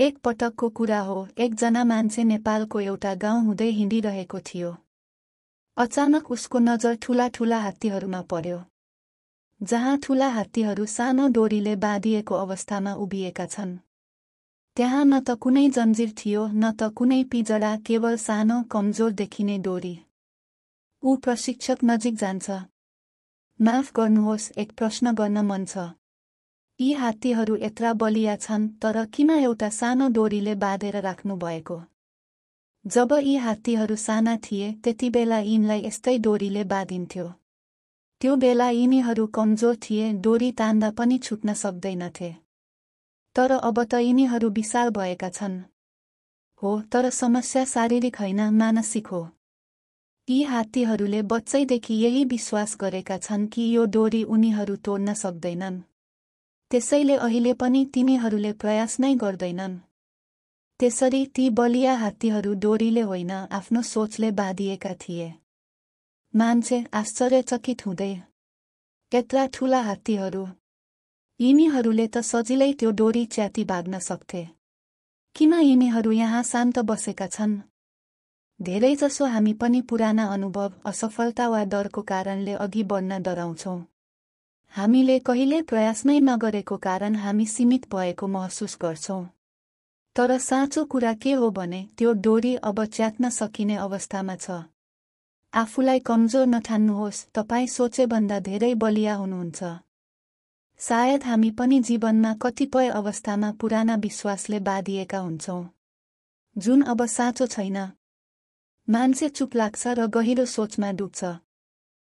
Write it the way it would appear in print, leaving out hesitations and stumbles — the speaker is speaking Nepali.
एक पटकको कुरा हो, एकजना मान्छे नेपालको एउटा गाउँ हुँदै हिँडिरहेको थियो। अचानक उसको नजर ठूला ठूला हात्तीहरूमा पर्यो, जहाँ ठूला हात्तीहरू सानो डोरीले बाँधिएको अवस्थामा उभिएका छन्। त्यहाँ न त कुनै जन्जिर थियो, न त कुनै पिजडा, केवल सानो कमजोर देखिने डोरी। ऊ प्रशिक्षक नजिक जान्छ। माफ गर्नुहोस्, एक प्रश्न गर्न मन छ। यी हात्तीहरू यत्रा बलिया छन्, तर किन एउटा सानो डोरीले बाँधेर राख्नु भएको? जब यी हात्तीहरू साना थिए, त्यतिबेला यिनलाई यस्तै डोरीले बाँधिन्थ्यो। त्यो बेला यिनीहरू कमजोर थिए, डोरी तान्दा पनि छुट्न सक्दैनथे। तर अब त यिनीहरू विशाल भएका छन्। हो, तर समस्या शारीरिक होइन, मानसिक हो। यी हात्तीहरूले बच्चैदेखि यही विश्वास गरेका छन् कि यो डोरी उनीहरू तोड्न सक्दैनन्। त्यसैले अहिले पनि तिनीहरूले प्रयास नै गर्दैनन्। त्यसरी ती बलिया हात्तीहरू डोरीले होइन, आफ्नो सोचले बाँधिएका थिए। मान्छे आश्चर्यचकित हुँदै, यत्रा ठूला हात्तीहरू, यिनीहरूले त सजिलै त्यो डोरी च्याती भाग्न सक्थे। किन यिनीहरू यहाँ शान्त बसेका छन्? धेरैजसो हामी पनि पुराना अनुभव, असफलता वा डरको कारणले अघि बढ्न डराउँछौँ। हामीले कहिले प्रयास नै नगरेको कारण हामी सीमित भएको महसुस गर्छौँ। तर साँचो कुरा के हो भने, त्यो डोरी अब च्यात्न सकिने अवस्थामा छ। आफूलाई कमजोर नठान्नुहोस्, तपाईँ सोचेभन्दा धेरै बलिया हुनुहुन्छ। सायद हामी पनि जीवनमा कतिपय अवस्थामा पुराना विश्वासले बाँधिएका हुन्छौँ, जुन अब साँचो छैन। मान्छे चुप लाग्छ र गहिरो सोचमा डुब्छ।